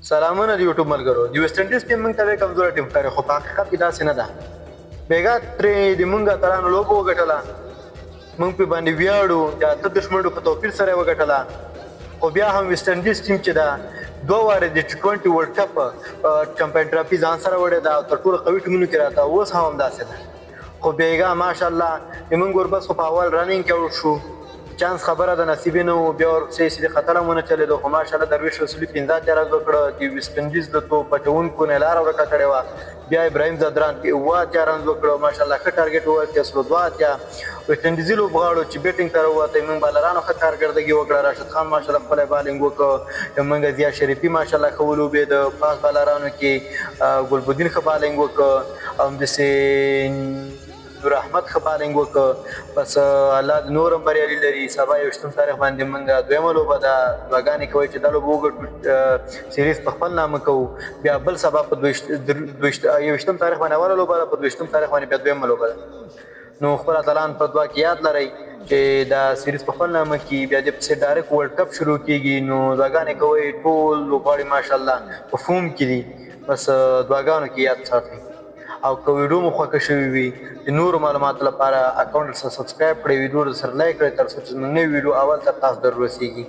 سلامونه د یوټیوب ملګرو. د ویسټ انډیز ټیم موږ ته ډېر کمزوری ټیم ښکاري، خو په حقیقت کې داسې نه ده. بېګا ترې د موږ اتلانو لوبه وګټله، موږ پرې باندې ویاړو. د 38 منډو په توپیر سره یې وګټله، خو بیا هم ویسټ انډیز ټیم چې ده، دوه وارې د ټي 20 ورلډ کپ چمپین ټرافي ځان سره وړې ده او تر ټولو قوي ټیمونو کې راته. اوس هم همداسې ده، خو بېګا ماشاءالله زمونږ ګربز خو په اول رننګ کې اوټ شو. چانس خبره ده، نصیب نه و. بیا ورپسې چې خطر هم ونه چلېدو، خو ماشاءالله درویش رسولي 85 رنز وکړه. د ویسټ انډیز د توپ اچوونکو نه لاره ورکه کړې وه. بیا ابراهیم ځدران په 87 رنز وکړو، ماشاءالله ښه ټارګټ وورسېد، 182. ویسټ انډیزي لوبغاړو چې بیټینګ ته راووته، موږ بالرانو ښه کارکردګي وکړه. راشد خان ماشاءالله خپله بالینګ وکړ. موږ ضیا شریفي ماشاءالله ښه ولوبېده. فاست بالرانو کې ګلبدین ښه بالینګ وکړ او همداسې نور احمد ښه بالینګ وکړ. بس الله دې نور هم بریالي لري. سبا 21 تاریخ باندې موږ دویمه لوبه ده. دعاګانې کوئ چې دا لوبه وګټو، سیریز په خپل نامه کوو. بیا بل سبا په 21 تاریخ باندې اوله لوبه ده، په 22 تاریخ باندې بیا دویمه لوبه ده. نو خپل اتلان په دعا کې یاد لرئ چې دا سیریز په خپل نامه کې، بیا دې پسې ډایرکټ ورلډ کپ شروع کیږي. نو دعاګانې کوئ. ټول لوبغاړي ماشاءالله په فوم کې دي. بس دعاګانو کې یاد ساتئ او که ویډیو مو خوښه شوې وي، د نورو معلوماتو لپاره اکاونټ سره سبسکرایب کړئ، ویډیو سره لایک کړئ، تر څو چې زموږ نوې ویډیو اول تر تاسو در ورسیږي.